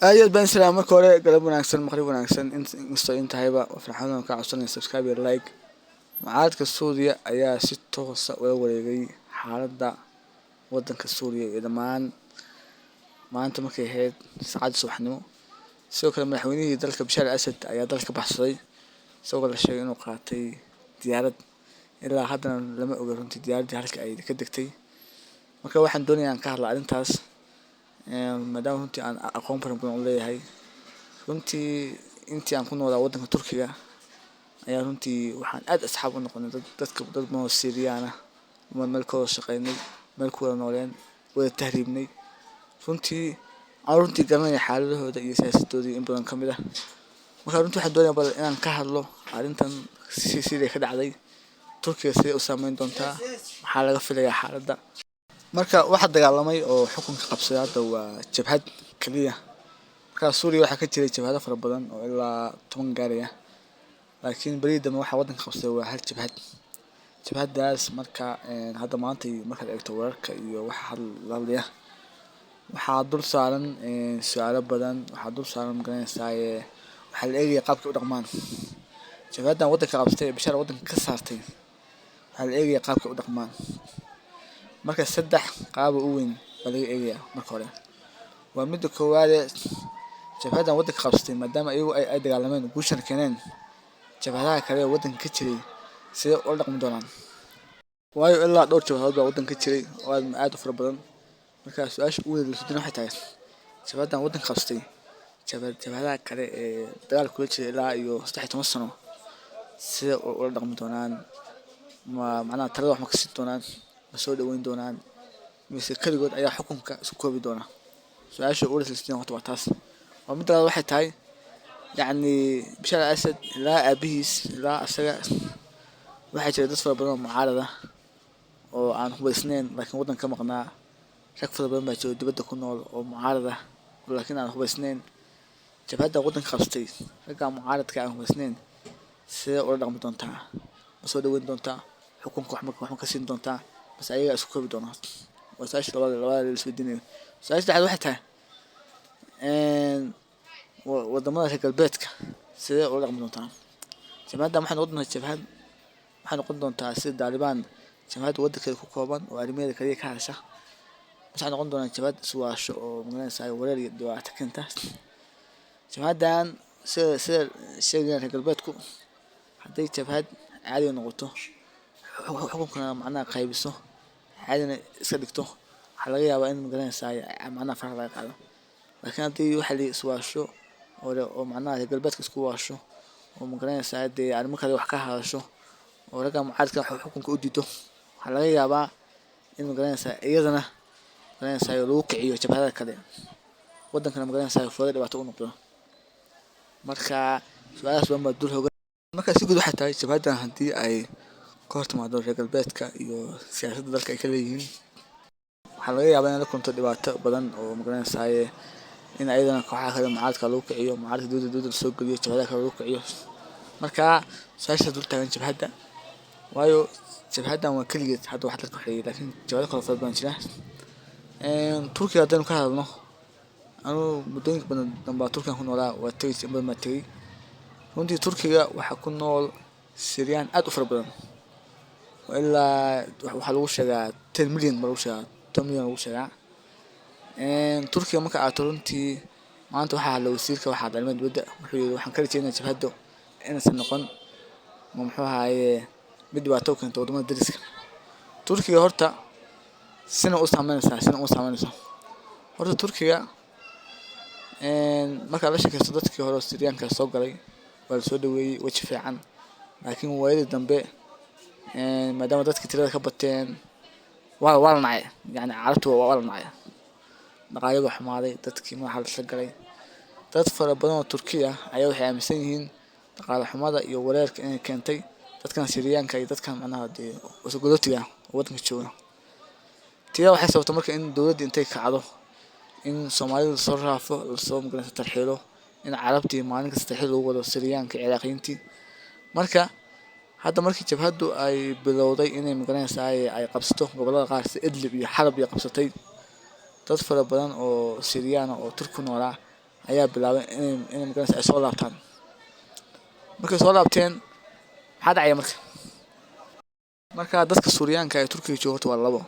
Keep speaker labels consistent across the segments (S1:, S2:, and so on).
S1: Aad iyo aad baan islaam. Marka hore, galab wanaagsan, maqrib wanaagsan, inkastoo in tahayba farxadan ka codsanaya subscribe iyo like. Mucaaradka Suuriya ayaa si toosa ula wareegay xaaladda wadanka Suuriya iyo dhammaan maanta markay ahayd saacadda subaxnimo. Sidoo kale, madaxweynihii dalka Bashaar al Asad ayaa dalka baxsaday, isagoo la sheegay inuu qaatay diyaarad. Ilaa haddana lama oga runtii diyaaraddii halka ay ka degtay. Marka waxaan doonayaa aan ka hadla arrintaas, maadaama runtii aan aqoon fara badan u leeyahay. Runtii intii aan ku noolaa waddanka Turkiga ayaa runtii waxaan aad asxaab u noqonay dad dadka dad badan oo Siiriyaan ah, meel ka wada shaqeynay, meel ku wada nooleen, wada tahriibnay. Runtii aan runtii garanaya xaaladahooda iyo siyaasadooda in badan ka mid ah. Marka runtii waxaan doonayaa bal inaan ka hadlo arrintan Siiriya ka dhacday, Turkiga sidee u saameyn doontaa, maxaa laga filayaa xaaladda. Marka waxa dagaalamay oo xukunka qabsaday hadda waa jabhad kaliya. Marka Suuriya waxaa ka jiray jabhado fara badan oo ilaa 10 gaaraya, laakiin berihii dambe waxa waddanka qabsaday waa hal jabhad. Jabhadaas marka hadda maanta markaad eegto wararka iyo waxa la hadlaya, waxaa dul saaran su'aalo badan. Waxaa dul saaran, magaranaysaa, waxaa la eegaya qaabkay u dhaqmaan jabhaddan waddanka qabsatay ee Bashaar waddanka ka saartay. Waxaa la eegaya qaabkay u dhaqmaan. Marka saddex qaab oo u weyn baa laga eegaya. Marka hore, waa midda koowaade, jabhaddan waddanka qabsatay, maadaama iyagu ay dagaalameen, guushan keeneen, jabhadaha kale ee waddanka ka jiray sidee ula dhaqmi doonaan? Waayo, ilaa dhowr jabhadood baa waddanka ka jiray oo aad aad u fara badan. Marka su-aasha ugu weyn la isweydiin waxay tahay: jabhaddan waddanka qabsatay, jabhadaha kale ee dagaalka kula jiray ilaa iyo 13 sano sidee ula dhaqmi doonaan? Ma macnaha talada wax ma ka siin doonaan? Ma soo dhaweyn doonaan, mise keligood ayaa xukunka isku koobi doona? Su-aasha ugu la horta waa taas. Waa midda labaad, waxay tahay, yacni, Bashaar al Asad ilaa aabihiis ilaa asaga waxaa jira dad fara badan oo mucaarad ah oo aan hubaysnayn, laakiin waddanka ka maqnaa. Rag fara badan baa jiro dibadda ku nool oo mucaarad ah, laakiin aan hubaysnayn. Jabhadda waddanka qabsatay ragga mucaaradka aan hubaysnayn sidee ula dhaqmi doontaa? Ma soo dhaweyn doontaa? Xukunka wax ma ka siin doontaa, mase ayagaa isku koobi doonaa? Waa su-aasha labaad la isweydiinayo. Su-aasha saddexaad waxay tahay: wadamada reer galbeedka sidee ula dhaqmi doontaa jabhaddan? Waxay noqon doontaa jabhad, waxay noqon doontaa sida Daalibaan, jabhad waddankeeda ku kooban oo arrimaheeda kaliya ka hadasha, mise waxay noqon doonaa jabhad iswaasho oo, magaranaysaa, wareer iyo dhibaato keenta? Jabhaddan, sida sheegayaan reer galbeedku, hadday jabhad caadi noqoto, xukunkana macnaha qaybiso, caadina iska dhigto, waxaa laga yaabaa in, magaranaysaa, macnaha faraha laga qaado. Laakiin haddii waxa la iswaasho oo macnaha reer galbeedka isku waasho oo, magaranaysaa, dee arrimo kale wax ka hadasho oo ragga mucaaradka xukunka u diido, waxaa laga yaabaa in, magaranaysaa, iyadana, magaranaysaa, lagu kiciyo jabhadaha kale, wadankana, magaranaysaa, foodo dhibaato u noqdo. Marka su-aalahaas badan baa dul hogan. Marka si guud waxay tahay, jabhaddan haddii ay ka hor timaado reer galbeedka iyo siyaasadda dalka ay ka leeyihiin, waxaa laga yaabaa inay la kulanto dhibaato badan oo, magaranaysaa, in ayadana kooxaha kale mucaaradka lagu kiciyo, mucaaradka dowladda lasoo geliyo, jabhadaha kale lagu kiciyo. Marka su-aashaas dul taagan jabhadda, waayo jabhaddan waa keligeed hadda wax dalka xoreeyay, laakiin jabhado kale fara badan jira. Turkiga haddaynu ka hadalno, anuu muddooyinka badan dambaa Turkigan ku noolaa, waa tegay, in badan baa tegay. Runtii Turkiga waxaa ku nool Siiriyaan aad u fara badan oo ilaa waxaa lagu sheegaa 10 million baa lagu sheegaa, 10 million lagu sheegaa. Turkiga marka aad runtii maanta waxaa hadlay wasiirka waxaa arrimaha dibadda. Wuxuu yiri: "Waxaan ka rajeynaya jabhaddu inaysan noqon, ma muxuu ahaaye, mid dhibaato u keento wadamada dariska." Turkiga horta sina u saameynaysaa, sina uma saameynayso. Horta Turkiga markaad la sheekaysto dadkii hore oo Siiriyaanka soo galay, waa lasoo dhaweeyey weji fiican, laakiin waayadii dambe, maadaama dadkii tirada ka bateen, waa la nacay. Yacni Carabtu waa la nacay, dhaqaalihii baa xumaaday, dadkii madaxa la isla galay. Dad fara badan oo Turkiya ayaa waxay aaminsan yihiin dhaqaale xumada iyo wareerka inay keentay dadkan Siiriyaanka iyo dadkan, macnaha, dee soo-galootiga oo waddanka jooga. Tiyaa waxay sababtay marka in dowladda intay kacdo, in Soomaalida lasoo raafo, lasoo, magaranaysa, tarxiilo, in Carabtii maalin kasta tarxiil lagu wado, Siiriyaanka, Ciraaqiyiintii. Marka hadda markii jabhaddu ay bilowday inay, magaranaysaa, ay qabsato gobollada qaar sida Idlib iyo Xalab iyo qabsatay, dad fara badan oo Siiriyaan ah oo Turki ku noolaa ayaa bilaabay inay magaranaysa ay soo laabtaan. Markay soo laabteen, maxaa dhacaya marka? Marka dadka Suuriyaanka ee Turkiga jooga horta waa labo: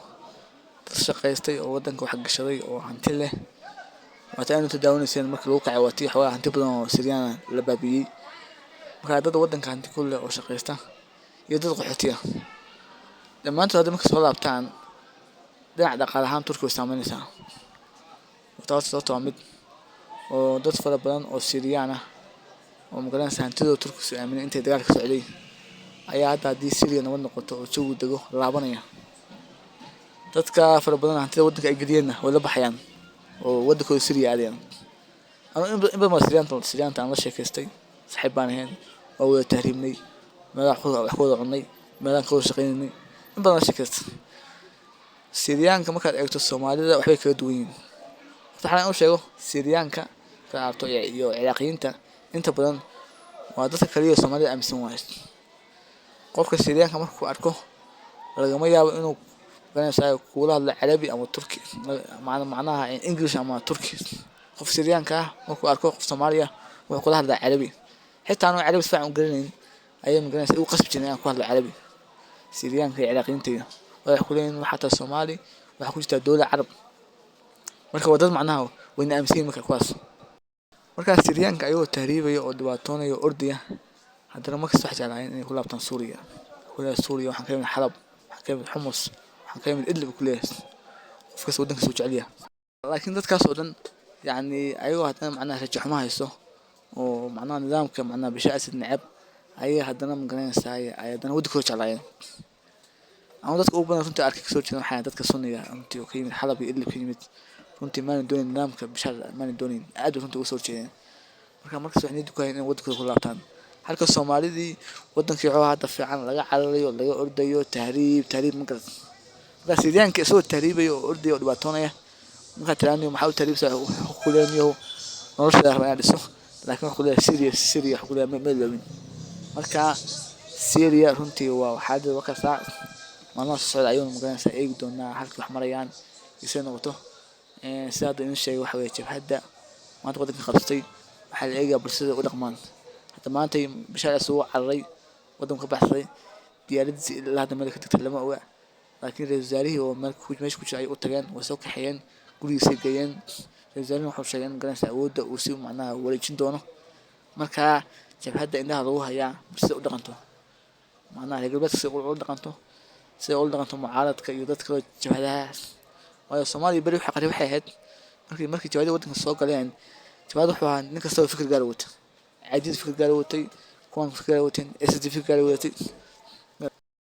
S1: dad shaqaystay oo wadanka wax gashaday oo hanti leh. Waata aad inta daawanayseen markii lagu kacay, waa tii xoogaa hanti badan oo Siiriyaan ah la baabi'iyey. Marka dad wadanka hanti ku leh oo shaqaysta iyo dad qaxooti ah, dhammaantood hadda markay soo laabtaan, dhinaca dhaqaale ahaan Turkiga way saameynaysaa. Taas sababta waa mid oo dad fara badan oo Siiriyaan ah oo magaranaysa hantidooda Turkiga soo aaminay intay dagaalka socday ayaa hadda, haddii Syria nabad noqoto oo jawigu dego, laabanaya. Dadka fara badan hantida wadanka ay geliyeenna way la baxayaan oo wadankooda Syria aadayaan. Anigu in badan baa Syriyaanta aan la sheekaystay, saaxiib baan ahayn, waa wada tahriibnay, meelaha wax ku wada cunnay, meelahan ka wada shaqaynaynay, in badan la sheekaystay. Syriyaanka markaad eegto Soomaalida waxbay kaga duwan yihiin. Waxaan u sheego, Syriyaanka markaad aragto iyo Ciraaqiyiinta, inta badan waa dadka kaliya Soomaalida aaminsan waaye. Qofka Syriyaanka markuu arko, lagama yaabo inuu garanaysaa kula hadlo Carabi ama Turki, macnaha English ama Turki. Qof Syriyaanka ah markuu arko qof Soomaali ah, wuxuu kula hadlaa Carabi. Xitaa anoo Carabi si fiican u garanayn ayay magaranaysaa igu qasbi jireen inaan ku hadlo Carabi. Syriyaanka iyo Ciraaqiyiinta iyo waxay ku leeyihiin, waxaa tahay Soomaali, waxaa ku jirtaa dowlad Carab. Marka waa dad macnaha wayna aaminsan yihiin. Marka kuwaas, markaa Syriyaanka ayagoo tahriibaya oo dhibaatoonaya oo ordaya, haddana markasta waxay jeclaayeen inay ku laabtaan Suuriya. Ku leeyahay Suuriya waxaan ka imid Xalab, waxaan ka imid Xumus, waxaan ka imid Idlib, ku leeyahay. Qof kasta wadankiisa uu jecel yahay. Laakiin dadkaas oo dhan, yacni, ayagoo haddana macnaha rajo xumo hayso oo macnaha nidaamka macnaha Bashaar Asad neceb ayay haddana magaranaysaa ay haddana wadankooda jeclaayeen. Ama dadka ugu badan runtii arkay kasoo jeeda waxay ahayd dadka Sunniga runtii oo ka yimid Xalab iyo Idlib ka yimid. Runtii maana doonayn nidaamka Bashaar, maana doonayn, aad bay runtii uga soo horjeedeen. Marka markas waxay niyadda ku hayeen inay wadankooda ku laabtaan, halka Soomaalidii wadankii xoogaa hadda fiican laga cararayo, laga ordayo, tahriib, tahriib, ma garat? Marka Syriyaanka isagoo tahriibaya oo ordaya oo dhibaatoonaya, markaad tiraahdo maxaa u tahriibsa, wuxuu ku leeyahay nolosha rabaa inaan dhiso. Laakiin wuxuu ku leeyahay Syria, Syria wuxuu ku leeyahay ma iloobin. Marka Syria runtii waa xaaladda wakaasa. Maalmaha soo socda ayuuna magaranaysaa eegi doonaa halkii wax marayaan iyo siday noqoto. Sida hadda idin sheegay, waxa weeye jabhadda maanta wadanka qabsatay waxaa la eegayaa bal sida u dhaqmaan. Hadda maanta Bashaar Asad wuu cararay, wadanku ka baxsaday, diyaaradiisa ilaa hadda meel ka tagtay lama oga. Laakiin ra'iisul wasaarihii oo meel meesha ku jira ayay u tageen, way soo kaxeeyeen, gurigiisay geeyeen. Ra'iisul wasaarihi wuxuu sheegay in magaranaysa awoodda uu si macnaha wareejin doono. Marka jabhadda indhaha lagu hayaa sida u dhaqanto, macnaha reer galbeedka sida ula dhaqanto, sida ula dhaqanto mucaaradka iyo dadka jabhadaha. Waayo Soomaaliya beri waxa qari waxay ahayd markii jabhadii wadanka soo galeen, jabhad wuxuu ahaa nin kastaba fikir gaar wata. Caadida fikir gaar watay, kuwan fikir gaar wateen, SSD fikir gaar wadatay.